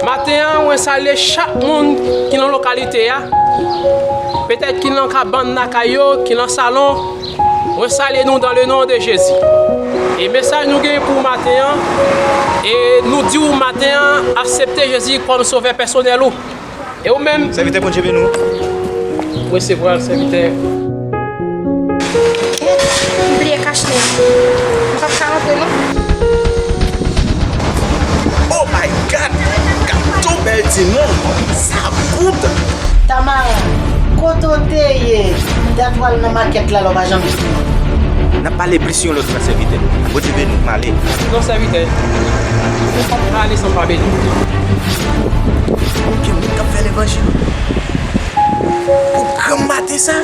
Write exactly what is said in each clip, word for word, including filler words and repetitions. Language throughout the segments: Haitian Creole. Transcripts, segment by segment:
Maten an, mwen salye chak moun ki nan lokalite a. Petèt ki nan kabann lakay yo, ki nan salon. Mwen salye nou dans le nom de Jésus. E mesaj nou gen pou maten an, e nou di w maten an, aksepte Jezi kòm sovè pèsonèl ou. E ou menm? Sèvitè, Bondye beni w. Resevwa l, sèvitè. Kèt, m bliye kachnen. M p ap ka rantre non. Oh my God! Gad on bèl timoun! Sa goud! Tamara, kote w te ye? Dat w al nan makèt la la w pa janm vini. N ap pale plis yon lòt fwa, sèvitè. Bondye beni w, m ale. Non, sèvitè. Ou p ap ka ale san pa beni w. Gen moun k ap fè levanjil. Pou granm maten sa,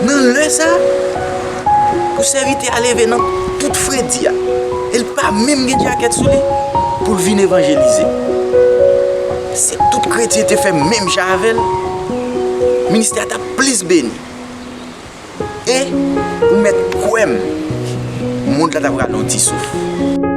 nan lè sa, pou sèvitè a leve nan tout fredi a, e l pa menm gen djakèt sou li, pou l vin evanjelize. Si tout kretyen te fè menm jan avè l, ministè a t ap plis beni. E, ou mèt kwè m, mond la t ap rale yon ti souf.